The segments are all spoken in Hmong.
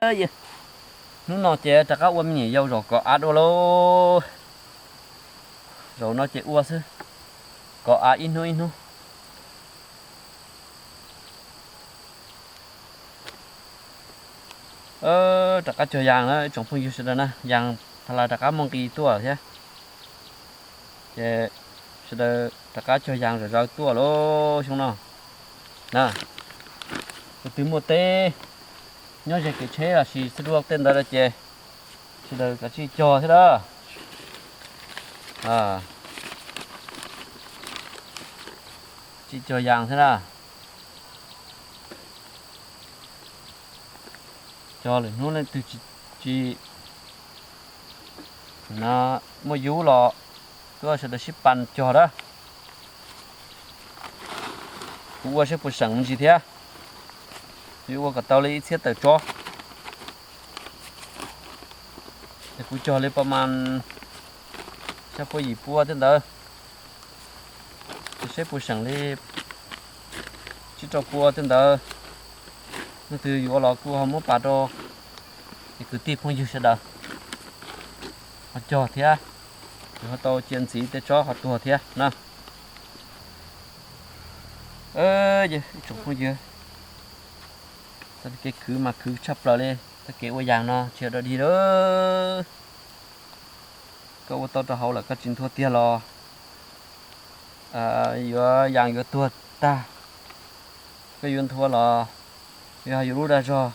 Hnub no ces rov qab ua me nyuam yaus zaum kov av dua lauj. Zaum no ces ua xwb, kov av ib hnub ib hnub. Rov qab cog yas na ib tsoom phooj ywg sawv daws na, yas thaum lawv rov qab muaj nqis tuaj thiab. Ces sawv daws rov qab cog yas zom zaws tuaj lauj xyoo no na. Tus twg muaj teb nyob ze kev tsheb los sis xwb dua tej ntawd ces sawv daws kav tsij cog thiab na. Tsij cog yas thiab na. Cog lwm hnub leej twg tsis, tsis, no, muaj yub los tuaj sawv daws sib pab cog na. Kuv ua seb puas seem me ntsis thiab, yuav ua kom tau li ib txhiab tawm tsob. Es kuv cog li pas mas xya pua yim pua tej ntawd, seb puas seem li tsib rau pua tej ntawd. Leej twg yuav los kuj ho muab pab rau kwv tij phooj ywg sawv daws ho cog thiab, ho tau cia ntxiv tej tsob ho tuag thiab na. Ib tsoom phooj ywg, txoj kev khwv mas khwv tshaj plaws li, txoj kev ua yas no tsis yog dog dig lawm. Koj ua tau rau hauv lawm koj tsis nthua tiag los yuav yas yuav tuag tag. Koj yuav nthua los yuav yus lub dag zog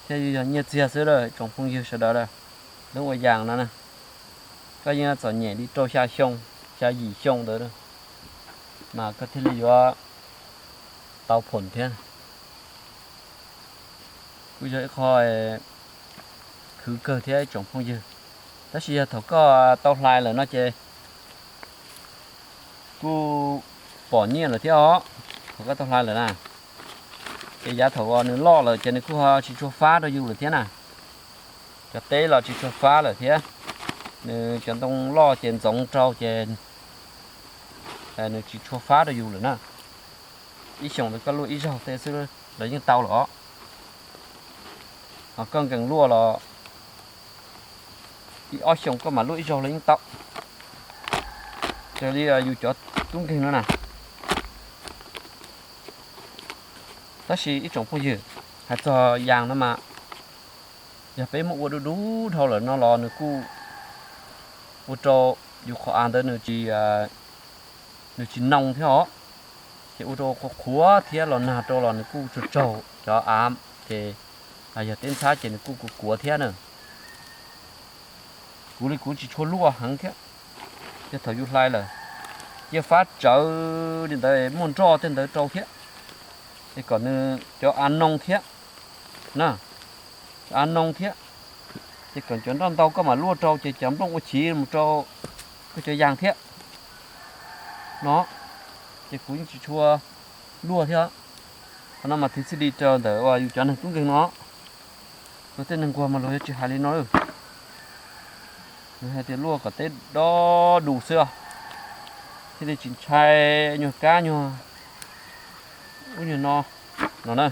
thiab yus yog nyiaj txiag xwb lawm tsoom phooj ywg sawv daws lawm. Lub ua yas no na, koj yeej txom nyem li rau xya xyoo, xya yim xyoo ntawd mas koj thiaj li yuav tau phoom thiab. Kuj yog ib qho khwv kawg thiab ib tsoom phooj ywg. Tab sis yog thaum koj tau hlais lawm no ces kuj pom nyiaj lawm thiab os. Thaum koj tau hlais lawm na, ces yav thaum nws loj lawm ces nws kuj ho tsis tshua fab rau yus lawm thiab na. Cov teb los tsis tshua fab lawm thiab, nws cov ntoo loj ces ntxoov rau ces nws tsis tshua fab rau yus lawm na. Ib xyoos ntawd koj luaj ib zaug tej xwb los yeej tau lawm os. Ho koj nkees luaj los ib ob xyoos koj mam luaj ib zaug los yeej tau, raws li yus cov tub nkeeg no na. Tab sis ib tsoom phooj ywg, hais txog yas no mas, yog peb muab ua dub dub dhau lawm no los nws kuj ua rau yus qhov av ntawd nws tsis noo thiab os. Ces ua rau qhuav qhuav thiab los nag rau los nws kuj tsaug tsaug cov av, ces yog teb ntxhab ces nws kuj kuav kuav thiab na. Kuv li kuv tsis tshua luaj heev thiab, yog thaum yus hlais lawm, cia fab tsawv li ntawd muaj nroj tej ntawd rau thiab, es kom nws cov av noo thiab na, cov av noo thiab, ces kom cov nroj ntau koj mam luaj rau ces cov nplooj ua chiv mus rau koj cov yas thiab no. Ces kuv yeej tsis tshua luaj thiab. Qhov no mas thib xij li rau ntawm uas yus cov neeg tub nkeeg no, luag tej neeg nquag mas luag yuav tsis hais li no. Luag hais tias luaj kom teb dob dus xwb, thiaj li tsis ntshai nyuag kab nyuag ub nyuag no, no na.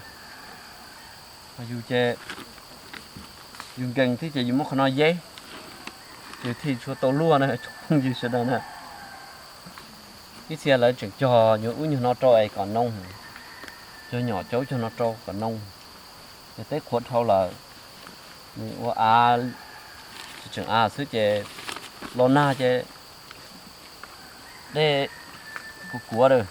Yus ces yus nkees thiab ces yus muab qhov no yeb, ces thiaj tshua tau luaj na tsoom phooj ywg sawv daws na. Ib txhia lawv tseem cog nyuag ub nyuag no rau es kom noo, cog nyom cog ub cog no rau kom noo. Yog teb qhuav dhau lawm, nws ua av, tseem av xwb ces los nag ces dej kuv kuav lawm.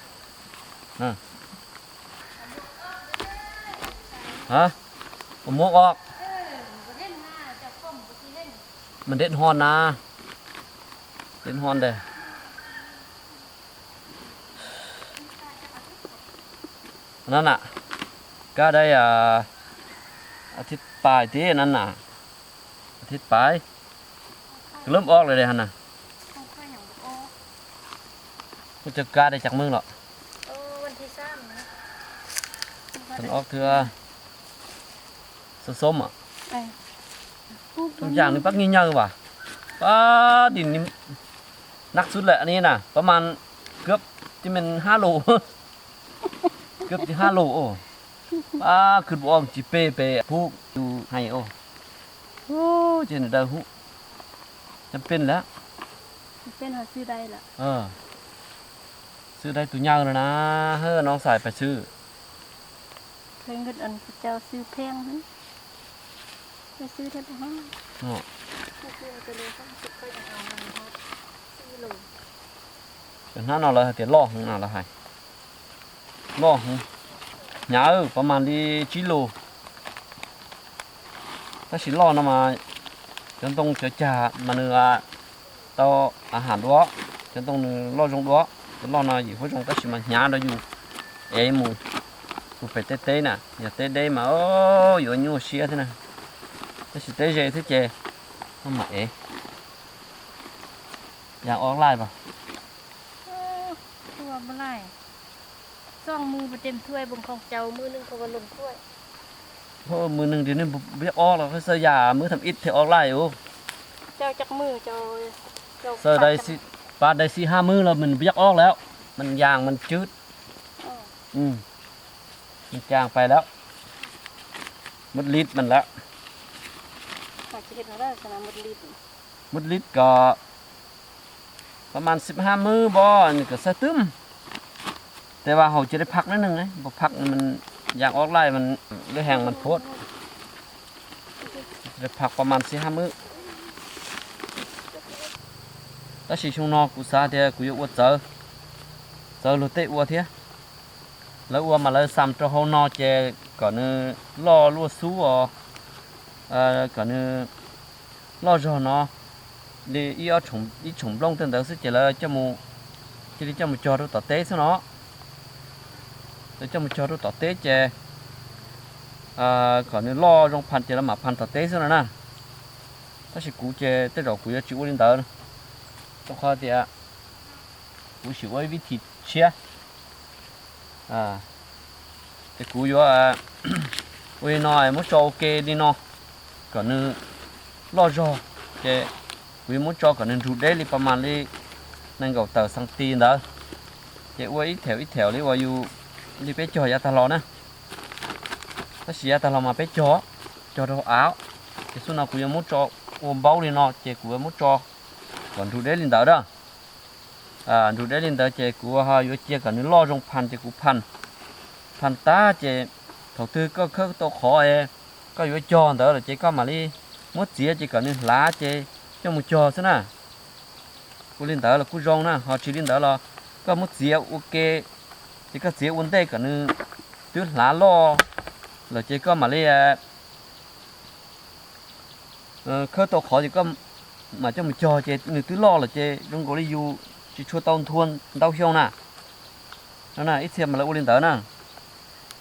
Ua muab os, mas dej hno na, dej hno ntag. Na na, kab dai, a thib pais tiag na na, a thib pais, kab lub ob lawm de ha na. Kuv cov kab dai cov mej los, ob thib, xoob xoob mas, tub yas nws pab ngi nyawg vas, pab di nag xub lawm ni na, pab mas kab ti me hab lus, kab ti hab lus os. Ab, khwv pua tsis peb peb pub tus hais os. Ces nws daws hub, cov peb lawm. Xwb dai tus nyaw no na, hab no xais pais xwb. Cov hnab no lawv hais tias loj heev na, lawv hais loj heev, hnyav pab mas li tsib lus. Tab sis loj no mas cov ntoo cov cag mas nws tau a ham dua, cov ntoo nws loj zoo dua. Cov loj no yim huab zoo tab sis mas hnyav rau yus ev mus, mus pem tej teb na, yog teb deb mas yuav nyuaj siab thiab na. Tab sis teb ze xwb ces maj mam ev. Yog ob laij pas? Mws neeg dib neeg npiab ob los xav yam mws tham ib thiab ob laij ub. Xav dai, pab dai xib hab mws los mws npiab ob lawm, mas yas mas tswb, mas cas pais lawm, mws lib mas lawm. Mws lib kom pab mas xib hab mws npo, nws kom xav twb, tes vas haus cia li phaj neej neeg, npo phaj yas ob laij, lub hees mas phuav, phaj pab mas xib hab mws. Tab sis xyoo no kuv xav tias kuv yuav ua txawv, txawv luag tej ua thiab. Lawv ua mas lawv xam rau hauv no ces kom nws loj luaj xub os, kom nws loj zog no li ib, ib tshoom nplooj tej ntawd xwb ces lawv cia li coj mus cog rau tom teb xwb no. Lawv coj mus cog rau tom teb ces kom nws loj zoo phaj ces lawv mam phaj tom teb xwb no na. Tab sis kuv ces tej zaum kuv yuav tsis ua li ntawd, rau qhov tias kuv sim ua ib vib thim tshiab. Ces kuv yuav ua li no, muab tso ua ke li no kom nws loj zog, ces kuv yuav muab tso kom nws nrug deb li pas mas li nees nkaum tawm xees tis ntawd, ces ua ib theem ib theem li uas yus, li peb cog yav tag los na. Tab sis yav tag los mas peb cog, cog rau av, ces xub no kuv yuav muab tso ua npaub li no ces kuv yuav muab tso kom nrug deb li ntawd a. Nrug deb li ntawd ces kuv ho yuav cia kom nws loj zoo phaj ces kuv phaj, phaj tag ces thaum twg koj khawb tau qhov koj yuav cog ntawd lawm ces koj mam li muab txiav ces kom nws hlav ces coj mus cog xwb na. Ua li ntawd los kuj zoo na, ho tsis li ntawd los koj muab txiav ua ke, ces koj txiav ua ntej kom nws twb hlav loj lawm ces koj mam li khawb tau qhov ces koj mam coj mus cog ces nws twb loj lawm ces zoo nkaus li yus tsis tshua tau nthua ntau xyoo na. No ib txhia mas lawv ua li ntawd na,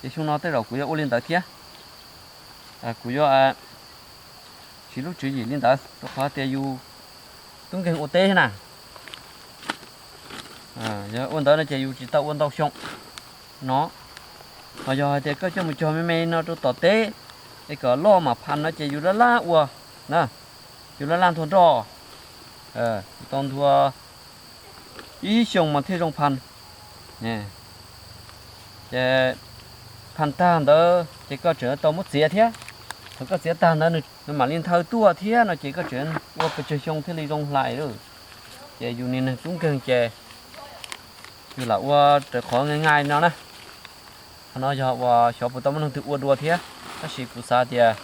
ces xyoo no tej zaum kuv yuav ua li ntawd thiab. Kuv yuav siv lub tswv yim li ntawd rau qhov tias yus tub nkeeg ua teb na. Yog ua ntawd no ces yus tsis tau ua ntau xyoo no. Ho yog hais tias koj coj mus cog me me no rau tom teb es kom loj mam phaj no ces yus laj laj ua na, yus laj laj nthua nroj, tau nthua ib xyoo mas thiaj zoo phaj. Ces phaj tag ntawd ces koj tseem tau muab txiav thiab. Thaum koj txiav tag ntawd nws mam li nthawv tuaj thiab no ces koj tseem ua pes tsawg xyoo thiaj li zoo hlais lawm. Ces yus niag neeg tub nkeeg ces yus lam ua raws qhov nqaij nqaij no na. Qhov no yog uas xyov puas tau muaj leej twg ua dua thiab, tab sis kuv xav tias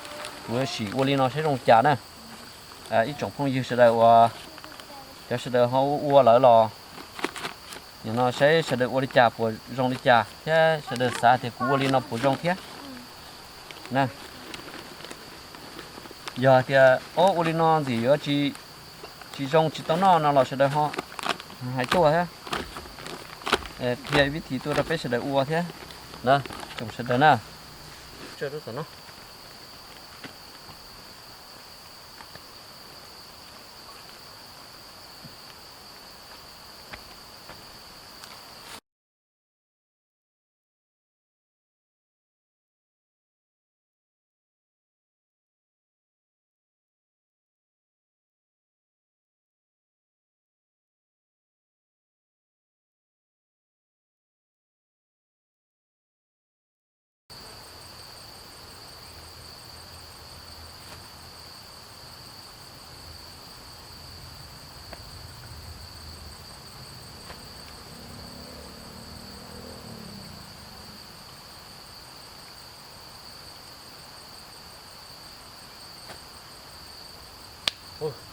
kuv sim ua li no saib zoo cas na. Ib tsoom phooj ywg sawv daws uas cov sawv daws ho ua ua lawm los nim no saib sawv daws ua li cas puas zoo li cas thiab sawv daws xav tias kuv ua li no puas zoo thiab na. Yog tias ob ua li no ntxim yuav tsis zoo tsis tau noj no los sawv daws ho hais tuaj thiab, qhia vib thim tuaj rau peb sawv daws ua thiab na, tsoom sawv daws na. Ub,